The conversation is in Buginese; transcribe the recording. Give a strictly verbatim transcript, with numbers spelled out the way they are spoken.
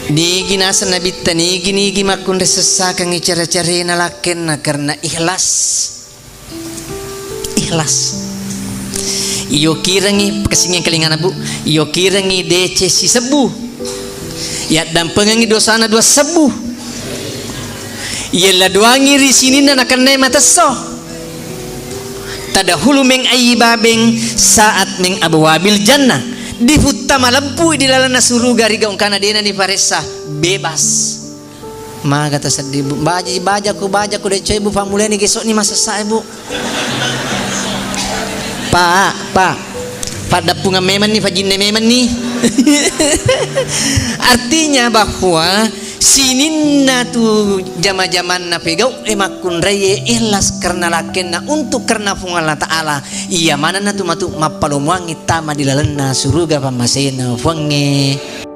Nigi naseng nabitta, nigi-nigi makkunrai sessakengngi care-carena lakkenna karena ikhlas. Ikhlas. Iyokirengngi, kesingeng kelingana, Bu. Iyokirengngi deceng sisebbu. Yaddampengengngi dosana dua sebbu. Yella doangngi ri sininna nakennai matesso. Tadahulu meng ayi babeng saat meng abwabil jannah. Difutta malempui di lalenna suruga ri gaungkana dena niparessa, bebas. Maga tasedding, Bu. Baji, bajaku, bajaku, de coy, Bu, pammulani gesokni masessa e, Bu. Pak, Pak. Paddappungeng memenni, fajinne memenni. Artinya bahwa sininna tu jama-jamanna pegau e makkunrai e ikhlas karena lakkenna untuk karena Puang Allah Ta'ala. Iya manenna tu matu mappalomoangngi tama di lalenna suruga pammasena Puangnge.